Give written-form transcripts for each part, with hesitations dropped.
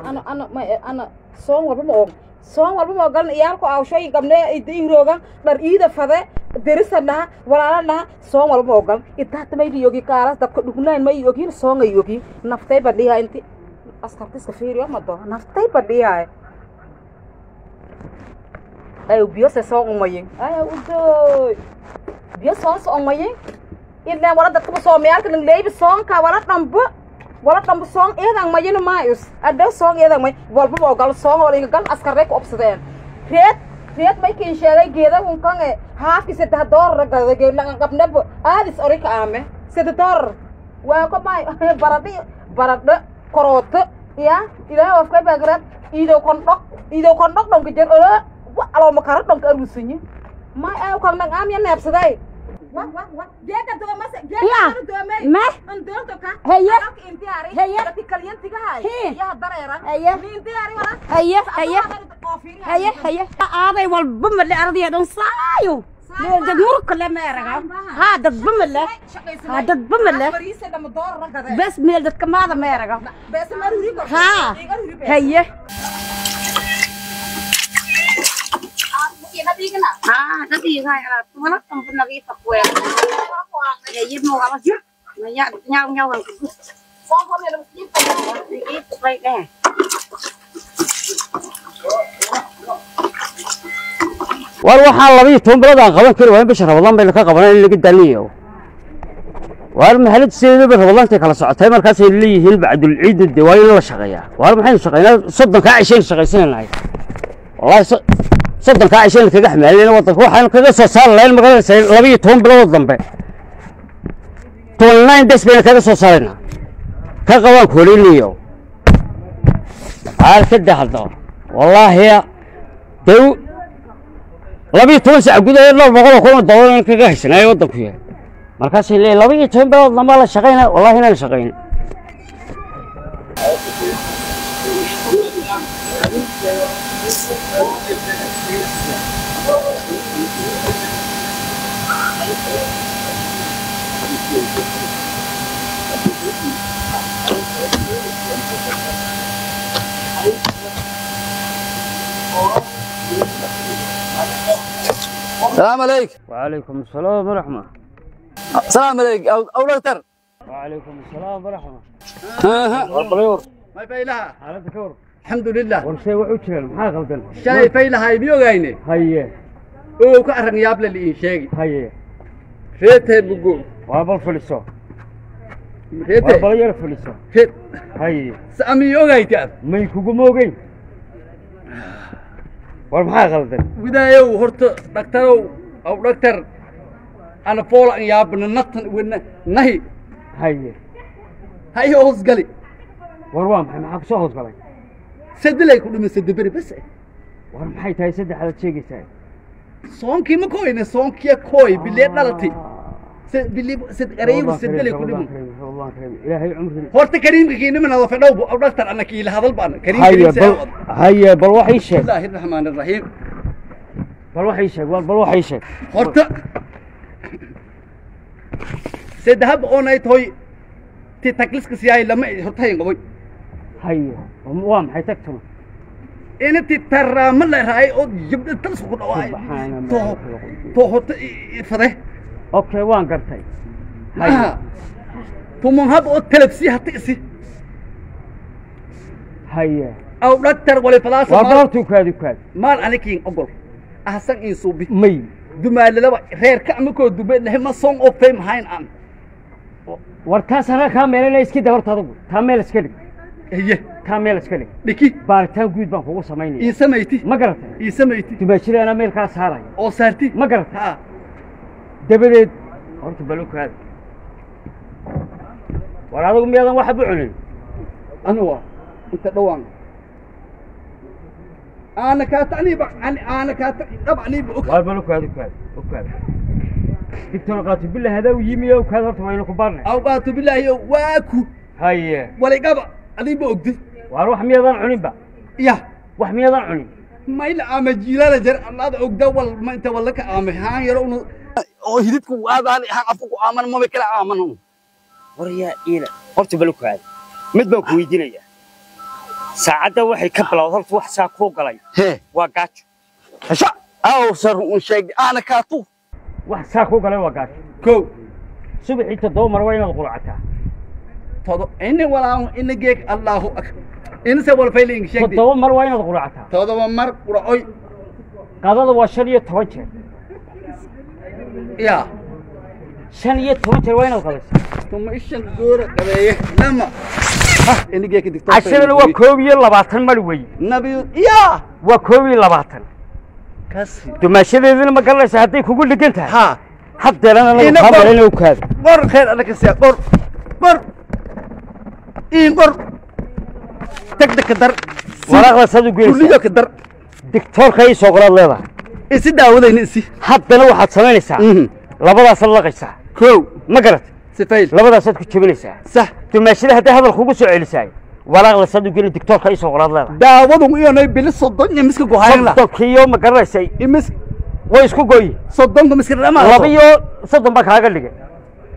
Ana ana ma ana soon walba ma og, soon walba ma ogalan. Iyaalku awshooyin qabne igrooga dhar iida fade derisanaha walaalanaha soon walba ma ogalan. Idaata mayli ogi kaalas dadka dhugnayn may ogin soongay ogin naftay badhiyaa inti askarta iska fiiriyo mado naftay badhiyaa ay biyo se soon umayin ay udoy biyo soon so umayin ileen wala dadkaba soomiyaalka langleybi soonka wala dhanba wala dhanba soon eedan mayin maayus adhow soon eedan may walbaba ogal soon wala inga gal askarrey ku obsadeen reed reed may kiin sheegay geeda unkan e haafki 3 doolar gada geedlangan qabnaba aadis ori ka aame 3 doolar waa ko may baradhi baradho korooto ya ilaahay wafkay baagaraad iidow kondhok iidow kondhok dhonka jer olo wa alooma kara dhonka argusunyi may aaw kangnang aam ya neebsaday. Ya. Me. Haye. Haye. Hee. Haye. Haye, haye. Haye, haye. Aaday walba male ardaya dhan saayo. Dad murka le ma araga. Ha dadba male. Ha dadba male. Bes meel dadka maada ma araga. Ha. Haye. Ah, nadiif ay alaabta wala tanba nadiif ah kuwe. Haye mo wala jir. Maya nyaw nyaw ang kugus. Nadiif bay eh. War waxaan 12 bilood aan qaban kari waa in bisha Rabadaan baynu ka qabanay in laga daaliyo. Waar maxalad sideedaba Rabadaantay kala socotay markaasay leeyihiin bacdul ciid dee waa in la shaqeeyaa. Waar maxaynu shaqeynaa? 30-kaa cishaynu shaqaysananahay wallahi, 30-kaa cishaynu kaga xamaalinayna waddanka waxaanu kaga soo saari lahayn magaranaysa 12 bilood dambe 29 days baynu kaga soo saaraynaa ka qabaan kooliniyo aar ka haddaba wallaahi dee 12 sac gudaheed dhowr boqol oo kun oo dollar in kaga haysanaayo waddanku yahay. Markaasay leeyihin 12 bilood dambaa la shaqaynaya. Wallahi inaan shaqayn. السلام عليك. وعليكم السلام ورحمة. السلام عليك أو دكتور. وعليكم السلام ورحمة. ها. ما ما faylaha. Xaaladda ka war? Alxamdu lilah. War see wax u jiraan? Maxaa qaldan? Shalay faylahay miyogayne? Haye. Oo ka arran yaable liin sheegi. Haye. Reetee bugo. Waa bal fadhiso. Waa reetee bal yar fadhiso. Reet. Haye. Saamiyogayta. May kuguma ogeyn. War maxaa qaldan? Widaayow horta dhaktarow aw dhaktar ana foola an yaabna natan wana nahi. Haye. Ha ii hoos gali. War waa maxay? Maxaa kusoo hoos galay? Sadilay ku dhimay sadiberi bas. War maxay tahay saddexdaad sheegaysaa? Soonkii ma koyne, soonkiya koy bilee dhalatay bili sadqareeyo sadilay ku dhimay. Ramadaan kariim, ilaahay cumriga. Horta kariimka kiinimana la fadhow aw dhaktar ana kiila hadal baan kariim. Haye, bal haye, bal wax ii sheeg. Bismillaahi raxmaani raxiim. Bal wax ii sheeg, war bal wax ii sheeg. Horta sadahab oonay toy ti tagliska siyaay lama horta hayn qaboy. Haye, waa maxay tagtuna? Ina ti taraama la raay oo jibda tal isku dhawaay. Subxaana to to horta fade. Okay, waan gartay. Haye. Tumon hab oo telefsi hata isi. Haye. Aw dhaktar wali falaasa. War bal horta ukaadi, ukaadi. Maal anikiin ogol ahsan in suubi. May. Dumaalalaba reerka ama koo dume lahe ma song of fame hayn an. War taas anaa kaa meelana iska da horta adigu taa meel iska dhig. Haye. Taa meel iska dhig. Dhiki. Baaritaan guud baan kugu samaynaya. Ii samayti. Ma garatay? Ii samayti. Dumaashida anaa meel kaa saaraya. Oo saarti. Ma garatay? Ha. Dabadeed horta bal ukaadi. War adigu miyaadan waxba cunin? Anuwa inta dhawaan ana kaa tacniiba ana kaa dhabcniiba og. War bal ukaadi, ukaadi, ukaadi. Doctor qaatu billah hadaa u yimi ukaadi horta waynu ku baarnay. Aw qaatu bilaahi waa ku. Haye. Waligaba adiiba ogdi. War wax miyaadan cuninba? Ya. Wax miyaadan cunin? Mayla ama jiilala jar anaada ogda wal ma inta walla ka aamay haan yaro unu oo hididku aadaan haan afku ku aaman maba kala aaman. War yaa iila horta bal ukaadi, mid baan ku weydiinayaa. Saacadda waxay ka bilowday horta wax saa kuu galay. Hee. Waa gaajo. Hesha aw sar un sheeg ana kaatu. Wax saa kuu galay waa gaajo. Kow. Subaxii 7 mar waa inaad quracataa. Todo inni walaa inni geek Allahu akbar. In se wal failing sheeg. 7 mar waa inaad quracataa. 7 mar quracoy. Qadada waa 15 jeer. Ya. 15 jeer waa inaad qadaysaa. Tuma ishan goora qabeeye lama. Ha inni geek digto. Cashadana waa 21 mar weey. Nabi ya waa 21. Kasi. Dumaashadeedina ma garanaysaa hadday kugu dhigan tahay. Ha. Haddeerana lagu qabanayna u kaado. Qor kheer alla ka siya qor. Qor. In qor. Tag ka dar. Waraaqda sad u geynaysaa. Kulliyo ka dar. Diktoorka ay soo qoraad leedahay. Isi daawadayna isi. Haddana waxaad samaynaysaa. Labadaas laqaysaa. Kow. Ma garat. Sifayl. Labadaas aad ku jabinaysaa. Sax. Dumaashada hadday hadal kugu soo celisaay. Waraaqda sad u geyn diktoorka ay soo qoraad leedahay. Daawadu iyo nay bil 30 iyo miska go'ayn la. 30 iyo ma garanaysay. Imis way isku gooyi. 30 miska dhama. 32 baa kaaga dhigay.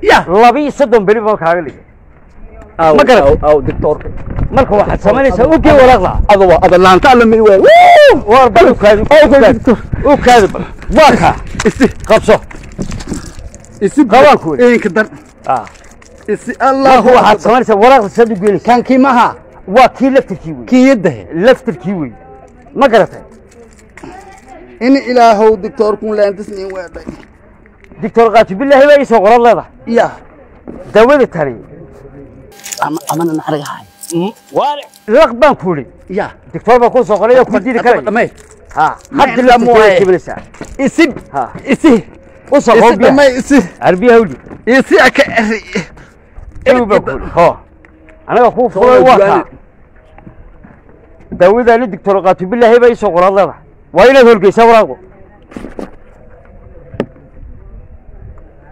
Ya. 32 beri baa kaaga dhigay. Ma garat. Aw diktoorka. Marka waxaad samaynaysaa u gee waraaqda. Adoo ada laanta la mi way. War bal kaadi. U kaadi bal. Waa ka. Isi qabso. Isi qabaan ku. In ka dar. Ah. Isi Allahu waxaad samaynaysaa waraaqda sad u geynaysaa. Kan kii maha. Waa kii laftirkii wey. Kii yadahay. Laftirkii wey. Ma garatay. In ilaahow diktoorkun laantisnin weeday. Diktoor qaati billahi way soo qoran leedahay. Ya. Daawada tani. Ama amana naxarigahay. Waa laq baan kuuli. Ya. Diktoor baa ku soo qoray oo ku diidi karay. Dhamay. Ha. Hadda la mooyay. Isi. Ha. Isi. U soo qoray. Dhamay isi. Arbiya hawli. Isi aka. Ew baa kuuli. Ha. Anaga ku furay waa ka. Daawada diktoor qaati billahi bay soo qoran leedahay. Waa inaad horgeysaa waraaqo.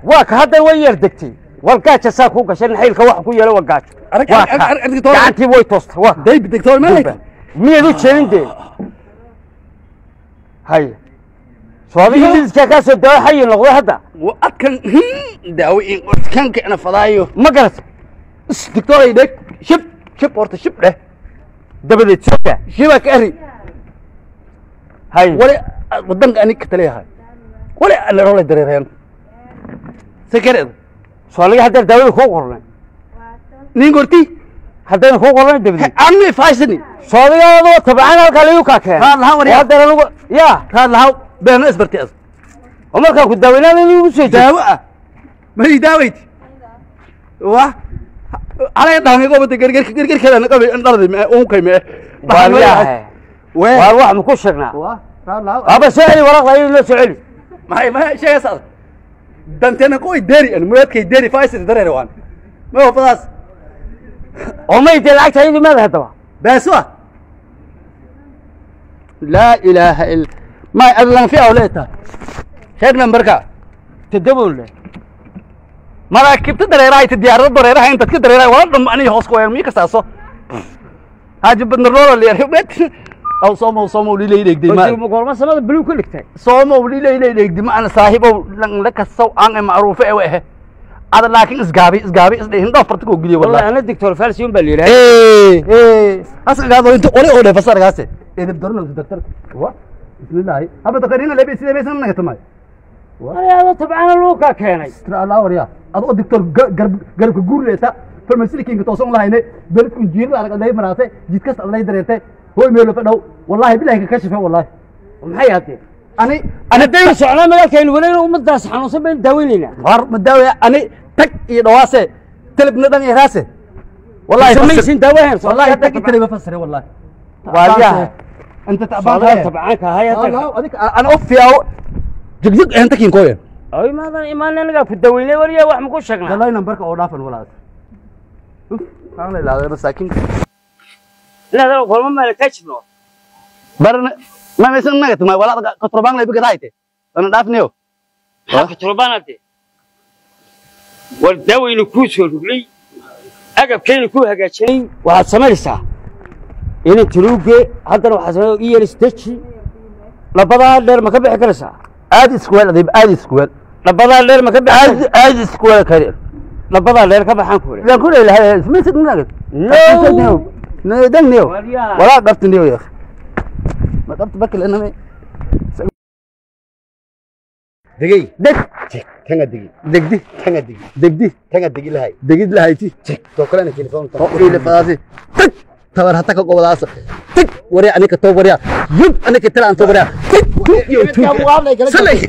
Waa ka hadda way yar degtay. War gaajo saa ku gashay xilka wax ku yeelo waa gaajo. Gacantii way toostay waa. Dayb diktoor ma leeyahay. Miyaad u jeedin de? Hay. Soo adiga ka soo daawo xay noqdo hadda. Wa adkan daawo in kan ka fadaayo. Ma garat. Diktoor ay dhig. Shib shib horta shib dheh. Dabadeed soo. Shiba ka ari. Hay. Wali wadanka aniga ka taliyahay. Wali ana role dareereen. Sakareed. Soo hadda daawada ku qornay. Nin gorti haddana ku qornay dabadeed. Anni faasini. Soo adiga tabaan halka lagu ka keen. Raad lahaa wariya. Hadda lagu ya raad lahaa been isbarti as. Oo marka ku daaweynaa lagu soo daawo ah. Ma ii daawayt. Wa alay dhaangay qobta gargar gargar kala qabay in dhardi ma uun kay ma. Waa waa wax ma ku sheegnaa. Wa raad lahaa. Aba soo celi waraaqda ayuu la soo celi. Ma sheegaysaa. Dantena qoy deeri an muraadkay deeri faasini dareer waan. Ma wafadaas. Oo ma idin lacagta ayadu ma hadaba. Baaswa. La ilaha illa ma adlan fi awleeta. Sheeg nambarka. Tadabul leh. Maraakibta dareeraha inta diyaarada dareeraha inta ka dareeraha wala dhum ani hoos ku yar mi kasaaso. Haji badna rool leer bet. Aw soomo soomo li leeyay ma. Ma gorma samada blue ku ligtay. Soomo li leeyay ma ana saaxiibo la kasaw aan macruuf ee waxa. Ada laakiin isgaabi isgaabi isdhihin dhafarta ku geliyo wallahi ana diktoor Falsiyon baa leeyahay. Ee asagaado inta qori oo dheef asagaase. Edeb darno daktar. Wa bismillah. Haba taqarina leebay sidee baysan naga tamay. Walaal tabaan loo ka keenay. Istra Allah wariya. Ado diktoor garb garb guurleeta farmasiga toosan lahayne beledku jiir arag aday maraatay jidkas aday dareertay hooy meel fadhow wallahi billahi ka kashifa wallahi. Maxay hadee? Ani ana daawo socnaa magaalkaynu walaal umadaas xanuunsan baan daaweynayna. War ma daawe ani tag iyo dhawaase talabna dhan iyo raase. Wallahi samaysin daawahan wallahi tag talab fasray wallahi. Waayaa انت تعبان تبعانك هاي لا اديك انا اوفي او جقجق انت كين كوين ay maadan imaan anaga ku daweynay wariya wax ma ku sheegnaa. Wallahi nambarka oo dhaafan walaal. Aan la ilaalin masaakiin. La la kulma ma la kashno. Barna ma maysan naga tuma walaal kontrobaan lay bigadaayte. Ana dhaafnayo. Waxa kontrobaanade. War daaweynu ku soo ruglay. Agabkeenu ku hagaajinay waxaad samaynaysaa. Inay tiruuge haddana waxaad samaynaysaa iyo stage labada dheer ma ka bixi karaysaa. Aad isku weel adeeb aad isku weel. Labada dheer ma ka bixi aad isku weel kariir. Labada dheer ka baxaan ku leeyahay. La ku leeyahay isma sidna naga. No. نيو ولا قبت نيو يا اخي ما قبت بكل انا دقي دق تنga digi degdi tanga digi degdi tanga digi lahay degid lahayti to kalena telefoon oo fadaasi tag tabar hata ka gobadaas tag wari anika to wariya yub anika tala to wariya tag yo salay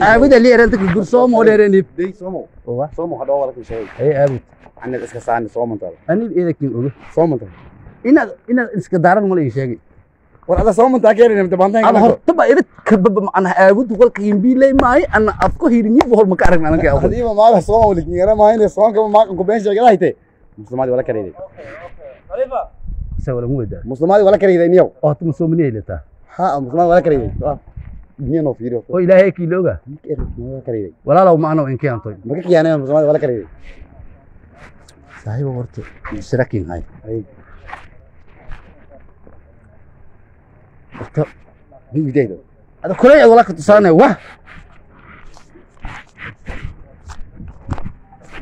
aawida leeranta ku gursoomo leerani soomo soomo hadda wala ku sheegay ay aawid anad iska saani soomantaa anib eedakin oga soomantaa inaad iska daaran ma la ii sheegay war ada soomantaa keenay inta baantan ada horta ba idid kababa macnaha aawid walka yimbiilay maay ana afko hirinyi bohol ma ka aragna anaka aawid hadiiba maada soomo likin ma inay soonka ma ku been sheegay hayte muslimaadi wala kareeday khalifa sawir mu wada muslimaadi wala kareeday niyow oo tuma soomaniyay leetaa ha muslimaadi wala kareeday niyo fiiriyo oo ilaahay kiilooga wala kareeday walaalow macno in keentay ma ka kiyaanay muslimaadi wala kareeday saaxiibo horta shirakin hay horta bigdaydo ada kulay wala ka tusaanay wah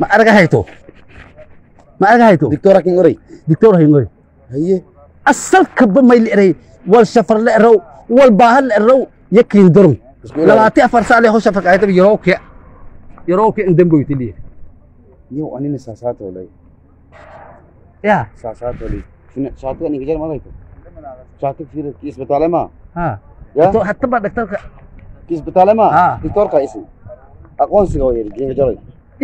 ma arga hayto doctor kin oray doctor hin oray haye asalka ba may leeray wal shafar leerow wal baahal leerow yakin darum 24 saac leeho shafar qaayta yarowke yarowke in damboytili niyo anina saasaat olay ya saasaat olay shaati aniga jar ma hayto shaati fiir ki isbitaal ma ha ya to hatta ba dhakhtarka ki isbitaal ma doctor ka isi aqoonsiga oo yiri kinka jaray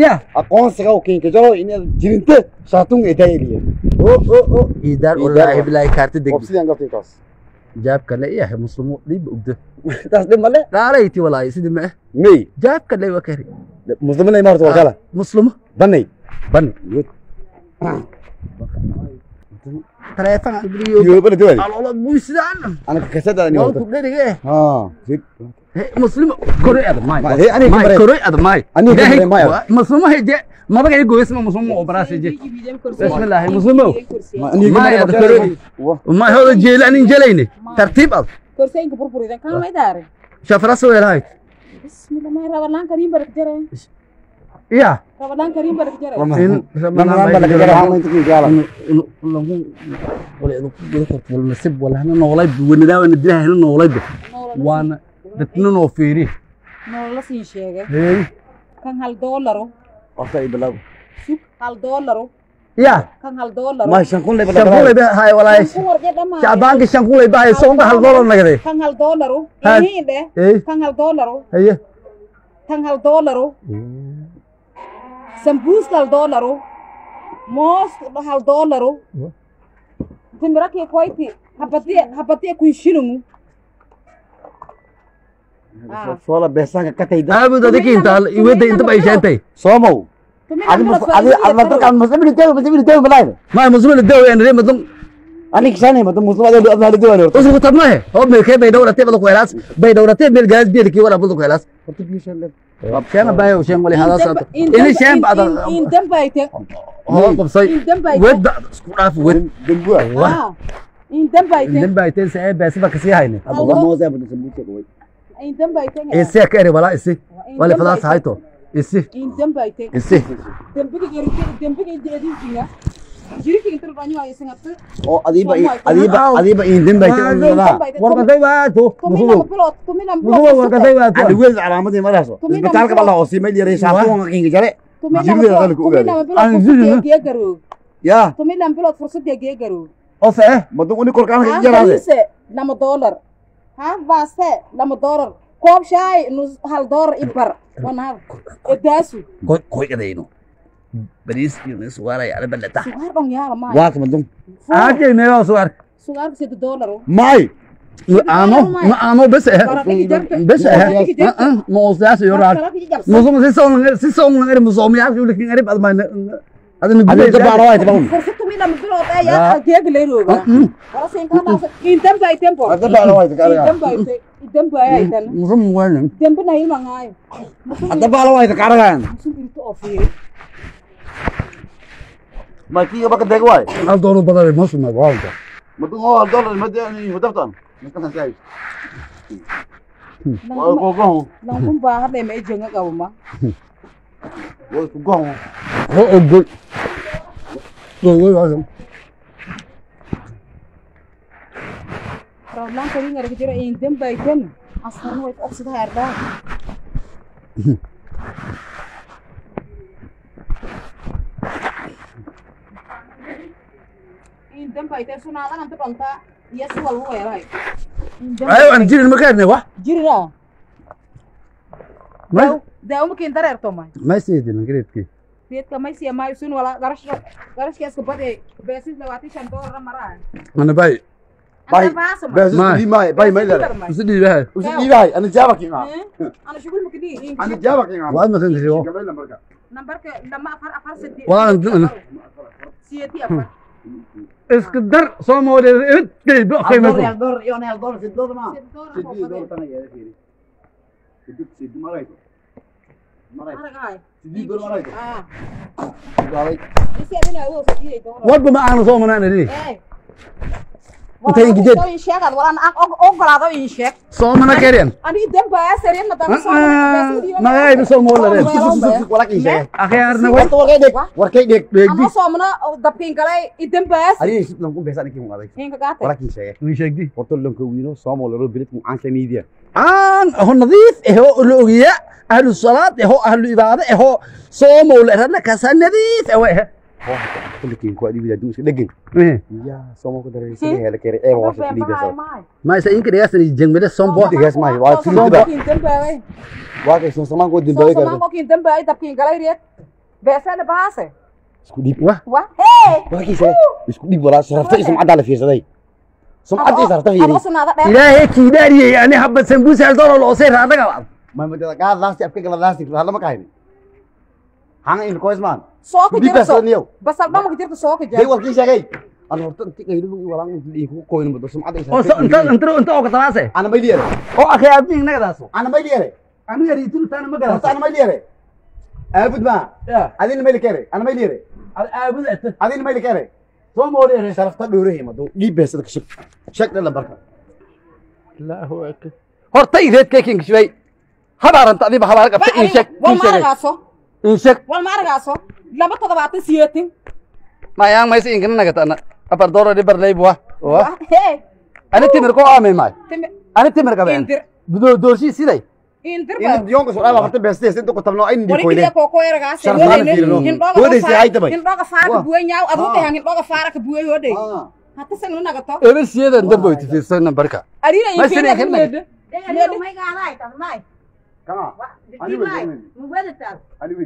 ya aqoonsiga oo kinka jaro in jirinte shaatun ay taayiliye oo oo oo idaar wallahi billahi kaarti deg wabsiyan galtay taas jaabka la yahay muslimo dib ugda taas dib male dhaarayti wallahi sidii ma mey jaabka la waa kari muslimo lay marto wakala muslimo banay ban taleefan guriyo iyo bana dawali alola buusidaan ana kasada ani waa ku dherige ha muslimo koray ad maay ani koray ad maay ani koray maay muslimo heje madaga ay goysma muslimo oo baraas heje bismillaah muslimo maay ad koray ma hada jeelan in jelayne tartiib ad korseenka burburidan kan ma idaare shafra soo yelahayd bismillah ma rabalaan karim barak jare ya rabalaan karim barak jare in rabalaan barak jare ha inta ku gaala lagu wala idu ku wala nasib wala hana noolay wanadaa wana dilaha hana noolay waana dadna noo fiiri nolol siin sheegay kan $1 horta iblaw sug $1 ya kan $1 ma 5,000 lay 5,000 lay hay walaay shacbaanka 5,000 lay bahay soonka $1 nagaday kan $1 iinde kan $1 haye kan $1 sambuus $1 moos $1 timiraki koyti habati ku shilungu soola beesanka ka tayda aabud adiki inta iwada inta bay sheentay soomow adi adi muslim daw muslim daw malaay ma muslim daw aan reem madum ani kishanay madum muslim adi adi daw aan usku tabnahe oo meelkee bay dawratay bad ku helaas bay dawratay meel gaas biilki wala bad ku helaas horta bishan le sheena bay oo sheen wali hada sato in sheen bad in dambayte oo qabsay wad isku dhaaf wad dambu in dambayte dambayte say bees ba kasi hayne abba mooza bad sambuusa way in dambayte isi ka eri wala isi wala fadaas hayto isi in dambayte isi dambiga garite dambiga idinkiina jirka inta banyo ay sangata oo adiba adiba adiba in dambayte warqaday waato musugo warqaday waato adiga weel calaamadii maraaso isbitaalka baa la hoosii meel yaray shaatuun kinga jare jirka qalku ogaade aan jirina ya tumilan bilood fursad geegaro oo fee madun uni korkaan ka jaraade $2 haaf baaste $2 koob shaay nus $1 ibar wana edaasu koy qadayno bariis iyo suwaar ay arba lata suwaar baan yaala ma waa kuma dum aakay meelo suwaar suwaar $6 maay aamo ma aamo bas eh bas eh ma usaas iyo raad musum si soon ngar musum yaa ku likin arib adma adna adiga baaro ay tabaan fursad tumilan bilood ay yaa geeg leerooga wala siin ka dhaaf in dambe ay tempo adiga baaro ay tagaa in dambe ay tan musum weyn dambe na ilma ngaay adiga baaro ay tagaa musum irto oo fiiri ma kiiga baka deeg waay $1 badan musum ma waalda ma dun oo $1 ma deeni hudaftan ma kan saay waa ko go lan kun baa hadlay ma jenga qabo ma waa ku go oo ogol Rooblaanka wingarka jira in dambaytan askarna way ku obsadahay ardaa. In dambaytan sunaadan anta dhonta iyo si walba weeray. Ayo aan jirin makaarne wax. Jirina. Ma daawo makiin dareerto may. Ma siidin greedki. Geedka may siya may sun wala garash garashkiiska baday beesis $25 maraa. Ana bay. باي بس دي ماي باي ما لا وسدي بها وسدي باي انا جابك يا انا شو اقول لك دي انا جابك يا واد ما تنسي هو نمبرك لما افر افر سدي وانا سيتي افر اسكدر صومو قيمته دور يونا دور في الدور ما سدي دور ثاني يا فيري سدي سدي ما رايته ما رايته سدي دور ما رايته ود ما انا صومنا انا ليه انت جديد ii sheeg ad walaan ogolaado ii sheeg soomana karen ani damba sareen ma damba soomana magay bi soo moolare walaak ii sheeg akhiyaarna way warkay dhig ama soomana dabkiin galay i dambaas ari lan ku beesan kin waday inka gaatay walaak ii sheeg ii sheegdi horta lanka wiino soomo laro bilad mu aan sameeyay aan هو نظيف هو لوغيا اهل الصلاه هو اهل العباده هو صوم ولا كاس نظيف هو kulkiin ku adiga duuska dhagin ya soomo ku dareysay hela kare ee waa soo dhiibeysa ma isa inka dhigaasani jengmada sombo dhigaas ma waa fiirida waa kay soo samaan ko dinbay kar soo kiin dambaay dabkiin galay reed beesana baase isku dhiib wa hey waa kii soo isku dhiib walaa sharafta isum cadda la fiirsaday sumcadda sharafta fiiri ilaahay kiidaariyay yani habba sambuusa hal doolar oo sey raadaga ma madada qaad laasti afka gala laasti hadla ma kahayn hanga in koisman soo ka jirto basal ma jirto soo ka jirto walkii sheegay ana horta inta qaylidu walaan inta ku qoyn muddo sumcada oo inta inta inta oo ka talaase ana ma leeyahay oo akhiyaabni nagadaas ana ma leeyahay anu yari tultaana ma garaas ana ma leeyahay aabud ma adin ma leeyahay ana ma leeyahay aabud adin ma leeyahay soo moolay sharafta dhowrahay madu dhiib beesada ka shig sheeg dhan barka Allahu akbar horta ireedkay kin shibay habaaranta adiba habaar qabta in sheeg wal ma argaaso in sheeg wal ma argaaso laba toddobaatan siyeetin ma yang ma is ingana nagatana afar doolar dhibar leeyb wa wa ani timir ko aamay maay ani timir qabeen budo doorshi siday indir in diyoonka soo dhaaf horta beesada sidoo ku tabno in di koyle ko ko ergaas in dhoga faara buuy nyaaw adu tahan in dhoga faara ka buuy hoday hata san nu nagato eber siyeedan dambo tifirsan nambarka arina in fiirsan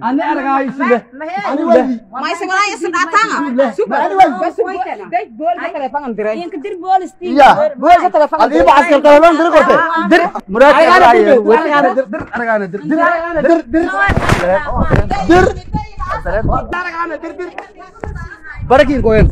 أنا أرجع يسوع ما يسوع ولا يسوع أتانا سوبر بس ده بول تلفون دري يمكن در بول ستي بول تلفون أنا يبغى عسكر تلفون دري قلت در مراد أرجع در أرجع در در در در در أرجع در در بركين كوين.